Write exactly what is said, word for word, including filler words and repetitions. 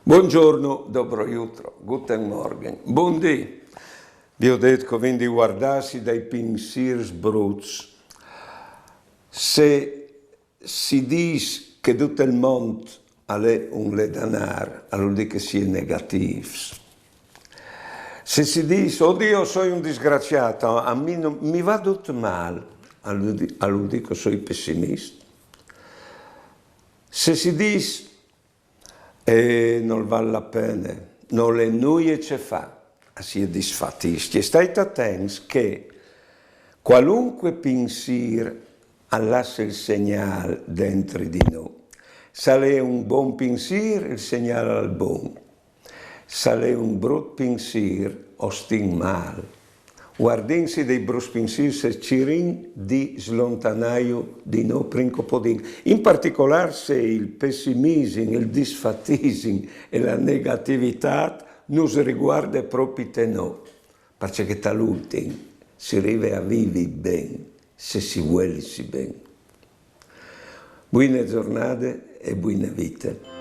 Buongiorno, dobro jutro, guten Morgen, bundì. Vi ho detto che ho vinto di guardarsi dai pensieri bruts. Se si dice che tutto il mondo è un ledanar, allora dico che si è negativi. Se si dice, oddio, sono un disgraziato, a me non, mi va tutto male, allora dico che sono pessimista. Se si dice, e non vale la pena, non è nulla che fa, si è disfatti. State attenti che qualunque pensiero lascia il segnale dentro di noi. Se è un buon pensiero, il segnale è buon. Se è un brutto pensiero, o stin male. Guardinsi dei bruts pensieri e cirin di slontanarli di noi prin che podin. In particolare se il pessimismo, il disfattismo e la negatività non si riguarda proprio te noi, perché che all'ultimo si arriva a vivere bene, se si vuole ben. Buone giornate e buone vite.